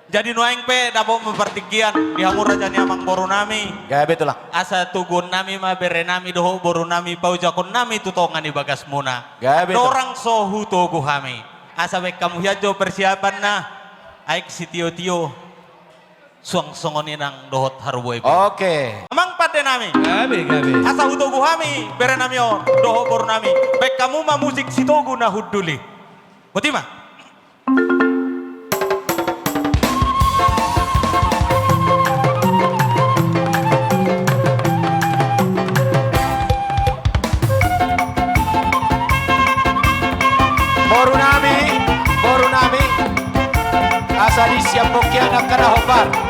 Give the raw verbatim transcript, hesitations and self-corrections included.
Jadi nuaeng pe dapot ma partingkian di hamu raja ni amangboru nami. Gabe, Tulang. Asa toguon nami ma bere nami dohot boru nami, paojakhon nami tu tonga ni bagas muna. Gabe, Tulang. Ndang so hutogu hami. Asa baen hamu hian jo persiapanna. Aek sitio-tio. Suang songon i nang dohot haru boi pe. Oke. Amang pande nami. Gabe, gabe. Asa hutogu hami bere nami on dohot boru nami. Baen hamu ma musik sitogu na hundul i. Boti ma. Boru nami, boru nami. Asa di siap bokian angka na hombar.